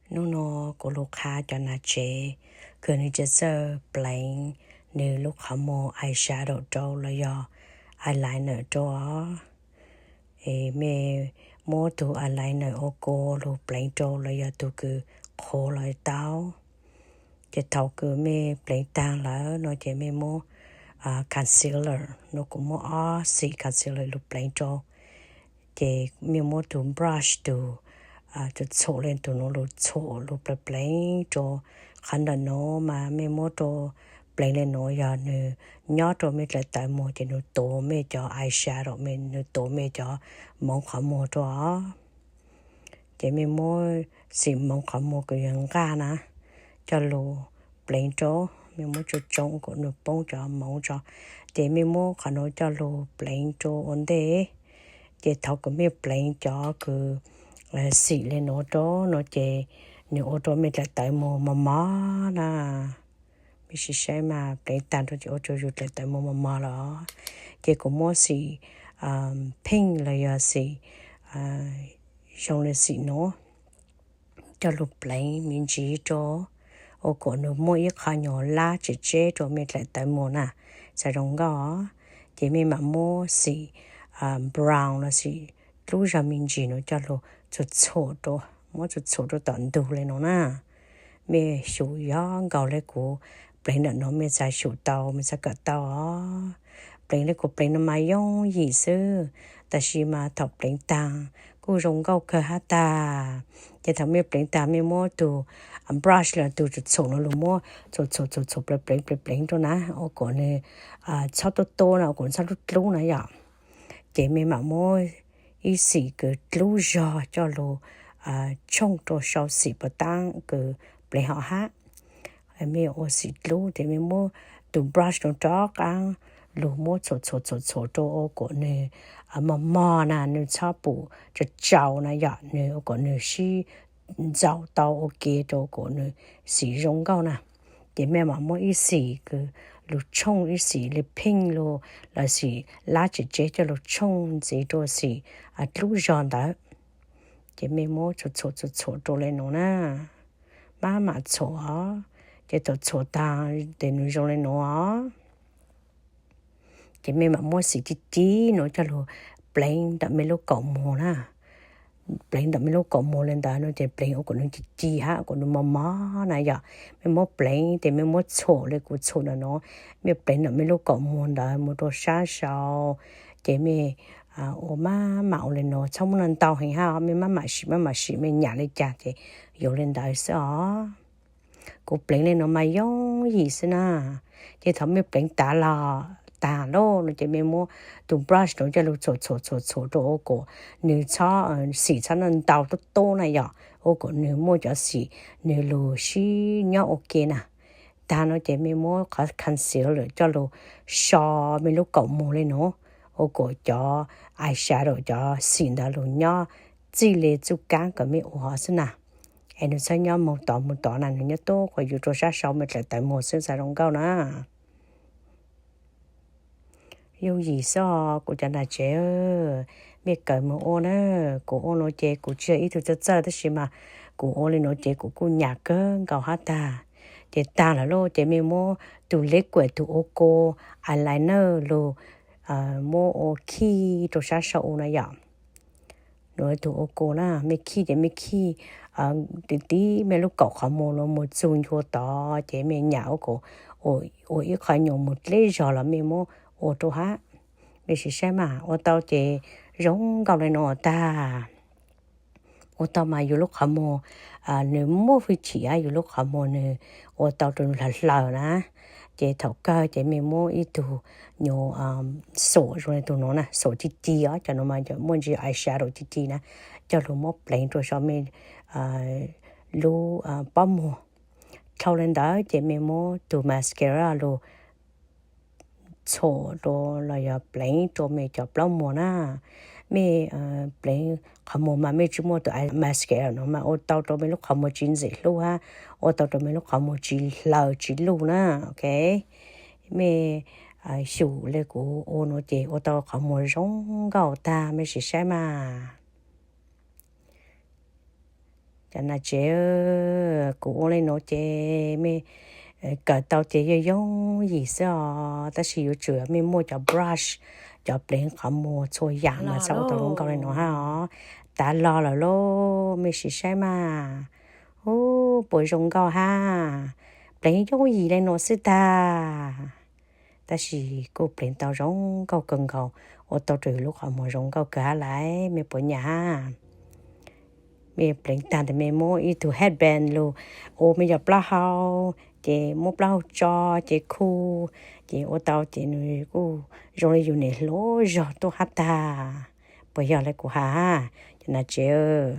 Hnub no kuv lug qha cov nam tsev kws nws tsis txawj pleev nws lub qhov muag eyeshadow rau los yog eyeliner rau os. Es mej muab tug eyeliner ua kua lug pleev rau los yog tug kws qhuav los tau. Ces thaum kws mej pleev taag lawm no ces mej muab concealer, no kuv muab ob xim concealer lug pleev rau. Ces mej muab tug brush tug txhuam le tug nuav lug txhuam lug pleev pleev rau qhov ntawm nuav mas mej muab rau pleev le nuav yog nws nyob rau mej dlaim tawv muag ces nws tuav mej cov eyeshadow, nws tuav mej cov moov qhov muag rau os. Ces mej muab xim moov qhov muag kws yog nqaj na coj lug pleev rau, mej muab tsoo tsoo kom nws poob cov moov tso. Ces mej muab qhov nuav coj lug pleev rau ua ntej. Ces thaum kws mej pleev cov kws xim le nuav rau no ces nws ua rau mej dlaim tawv muag mos mos na. Mej sim saib mas pleev taag rau ces ua rau yus dlaim tawv muag mos mos lawm. Ces kuv muab xim pink los yog xim zoo le xim nuav coj lug pleev me ntsis rau, ua kom nws muaj ib qho nyuag lab tsem tseb rau mej dlaim tawv muag na, xav zoo nkauj. Ces mej mam muab xim brown los xim dlub zog me ntsis nuav coj lug txhuam txhuam rau, muab txhuam txhuam rau tom ntug le nuav na. Mej xyum yog nkaus le kuv pleev ntawm nuav mej txhad xyum tau, mej txhad kawm tau os. Pleev le kuv pleev no mas yooj yim xwb, tab sis mas thaum pleev taag kuj zoo nkauj kawg hab tag. Ces thaum mej pleev taag mej muab tug brush los tug txhuam txhuam nuav lug muab txhuam txhuam txhuam txhuam pleev pleev pleev pleev rau na, ua kom nws txhob tuab tuab na, ua kom nws txhob dlub dlub na yom. Ces mej mam muab ib xim kws dlub zog coj lug tshooj rau sau xim puas taab kws pleev hov hab. Mej ua xim dlub ces mej muab tug brush nuav rov qaab lug muab txhuam txhuam txhuam txhuam rau ua kom nws mos mos na, nws txhob pum tsaus tsaus na yom, nws ua kom nws sib ntxaus tau ua ke rau kom nws xim zoo nkauj na. Ces mej mam muab ib xim kws lug tshooj ib xim le pink lug, los xim lab tsem tseb coj lug tshooj ntxiv rau xim dlub zog ntawd. Ces mej muab txhuam txhuam txhuam txhuam rau le nuav na, maj mam txhuam os. Ces thaum txhuam taag tes nws zoo le nuav os. Ces mej mam muab xim tib tib nuav coj lug pleev ntawm mej lub kaum muag na. Pleev ntawm mej lub kaum muag le ntawd no ces pleev ua kom nws ci ci hab, ua kom nws mos mos na yom. Mej muab pleev tes mej muab txhuam le kuv txhuam ntawm nuav, mej pleev ntawm mej lub kaum muag ntawd mus rau sab sau. Ces mej ua maj mam ua le nuav, txhob muab ntau heev hab, mej maj mam sim maj mam sim, mej nyam le caag ces yuav le ntawd xwb os. Kuv pleev le nuav mas yooj yim xwb na. Ces thaum mej pleev taag los, taag lawm no ces mej muab tug brush nuav coj lug txhuam txhuam txhuam txhuam rau ua kom nws txhob, xim txhob ntau tuab tuab na yom, ua kom nws muaj cov xim nws lug sib nyob ua ke na. Taag no ces mej muab qhov concealer coj lug so mej lub kaum muag le nuav, ua kom cov eyeshadow cov xim ntawd lug nyob txij le txuj kaab kom mej ua hov xwb na. Es nws txhob nyob moog tod moog tod na, nws nyob tuab qhov yuav rau sab sau mej dlaim tawv muag xwb xav zoo nkauj na. Yooj yim xwb os kuv cov nam tsev, mej kawm moog ua na. Kuv ua nuav ces kuv tsis yog ib tug txawj txawj tab sis mas kuv ua le nuav ces kuv kuj nyam kawg nkaus hab tag. Ces taag lawm lauj ces mej muab tug liquid tug ua kua eyeliner lug muab ua khij rau sab sau u na yom. Nuav tug ua kua na, mej khij ces mej khij tib tib mej lub kaum qhov muag nuav mus txug ncua tod ces mej nyam ua kom ua ib qho nyuag mus dleb zog los mej muab ua rau hab. Mej sim saib mas ua tau ces zoo nkauj le nuav tag. Ua tau mas yus lub qhov muag nws muaj hwj chim, yus lub qhov muag nws ua tau rau nws hlaws hlaws na. Ces thaum kawg ces mej muab ib tug nyuag xuam zoo le tug nuav na, xuam ci ci os, cov nuav mas muaj ntsis eyeshadow ci ci na, coj lug muab pleev rau sau mej lub pob muag. Dhau le ntawd ces mej muab tug mascara lug txhuam rau los yog pleev rau mej cov plaub muag na. Mej pleev qhov muag mas mej tsi muaj tug mascara no mas ua tau rau mej lub qhov muag tsi ntxim hlub hab ua tau rau mej lub qhov muag tsi hlaws tsi lug na. Ok, mej xyum le kuv ua nuav ces ua tau qhov muag zoo nkauj tag, mej sim saib mas. Cov nam tsev, kuv ua li no ces mej kawm tau ces yog yooj yim xwb os, tab sis yuav tsum mej muaj cov brush, cov pleev qhov muag txhua yam mas xav ua tau zoo nkauj li no hab os. Tav los lawm lauj, mej sim saib mas. Ub, puas zoo nkauj hab? Pleev yooj yim li no xwb tag, tab sis kuj pleev tau zoo nkauj kawg nkaus, ua tau rau yus lub qhov muag zoo nkauj kawg hab lauj, mej puas nyiam hab? Mej pleev tag ntawd mej muab ib tug headband lug ua mej cov plaub hau, ces muab plaub hau tso, ces khu, ces ua tau ces nws kuj zoo li yus niam hluas zog tuaj hab tag. Puas yog li kuv has? Cov nam tsev